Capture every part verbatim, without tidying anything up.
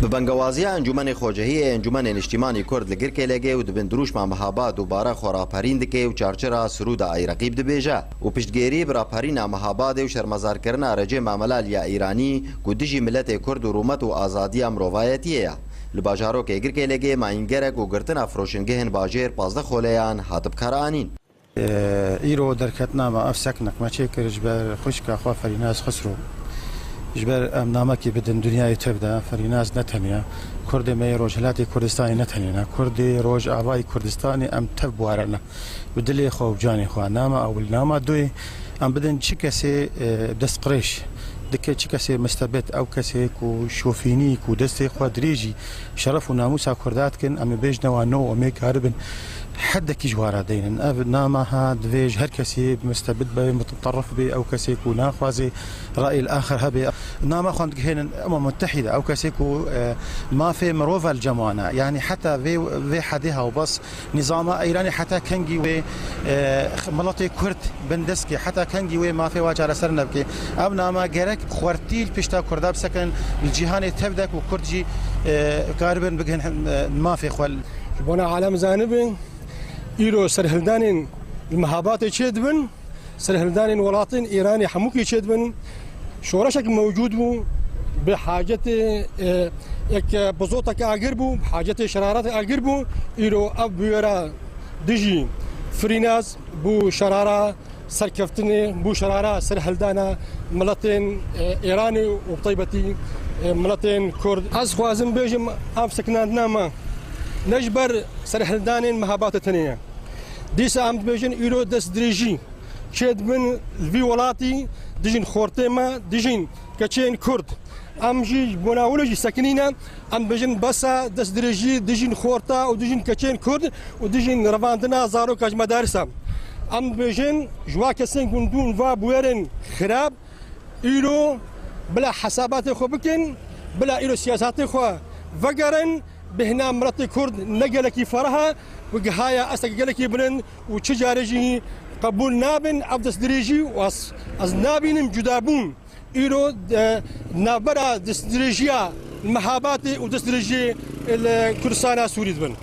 Bi bengewaziya Encûmenê Xwecihiyê Encûmenê Niştîmanî Kurd li Girkêlegê û di bin dirûşma Mehabad û Bara xwe raperîn dike û çarçira Sirûda Eyreqîb dibêje û piştgêrî bi raperîna Mehabadê û şermezarkirina rejêma Melaliya Îranî ku dijî miletê Kurd û rûmet û azadiya mirovayetiyê ye. Li bajarokê Girkêlegê mayîngerek û girtina firoşingehên bajêr pazdeh xoleyan hat bi kar anîn. Îro derketina me ev seknek me çêkir ji ber xwişka xwe Ferînaz Xisro. Ji ber em namekî bidin dinyayê tev de, Ferînaz ne tenya Kurdê me yê Rojhilatê Kurdistanê ne tenê ne. Kurdê Rojavayê Kurdistanê em tev bi ware ne. Bi dilê xwe û canê xwe. Nama ewil, nama duyê em bidin çi kesê, e, destqirêj dike, çi kesê mistebet, ew kesê ku şofînî, ku destê xwe dirêjî şeref û namûsa Kurda dikin, em ê bêjine wan no, em ê karibin heddekî ji wan re deynin. Ev nama ha divê ji her kesê mistebit be, muteterif bê, ew kesê ku naxwaze rayê li axir hebe. Nama xwe em digihênin Umem Mutehîde, ew kesê ku, e, mafê mirov e li cem wan e. Yanî heta vê, vê hedê hewbas nîzama Îranê heta kengî wê, e, miletê Kurd bin deskê, heta kengî wê mafê wa çareser nebike. Ev nama gerek xwertî li pişta Kurda bisekin, li cîhanê tev de ku Kurd jî, e, karibin bigihin, e, mafê xwe. Ji bona alem zanibe, îro serhildanên li Mehabatê çêdibin, serhildanên welatên Îranê hemûkî çêdibin. Şoreşek mewcûd bû, bi hacetê, e, yek bizotek agir bû, bi hacetê şeraret agir bû. Îro ev bûyera dijî Firînaz bû şerara serkeftinê, bû şerara serhildana miletên, e, Îranê û bi taybetî, e, miletên Kurd. Ez xwazim bêjim, ev sekinandina me ne ji ber serhildanên Mehabatê tenê ye. Dîsa em dibêjin îro destdirêjî çêdibin li vî welatî dijîn xortê me, dijîn keçên Kurd. Em jî ji bona wilo jî sekinîne, em dibêjin besa destdirêjî dijîn xorta û dijîn keçên Kurd û dijîn revandina zaroka ji medarisa. Em dibêjin ji wa kesên gundûn va bûyerên xirab, îro bila hesabatê xwe bikin, bila îro siyasetê xwe vegerin, bêhna miletê Kurd ne gelekî ferah e, bi gihaya asteke gelekî bilind û çi carê jî qebûl nabin ev destdirêjî û ez, ez nabînim cudabûn îro, e, navbera destdirêjiya Mehabatê û destdirêjiyê li Kurdistana Sûrî dibin.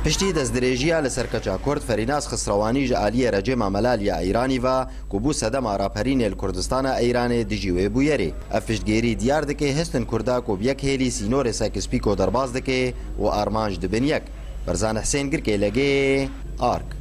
Piştî destdirêjiya li ser keça Kurd, Ferînaz Xisrewanî ji aliyê rejêma Melaliya Îranî ve ku bû sedema raperînê li Kurdistana Îranê dijî wê bûyerê. Ev piştgêrî diyar dike hêstin Kurda ku bi yek hêlî sînorê Sykes-Picot derbas dike û armanc dibin yek. Berzan Husên, Girkêlegê, Ark.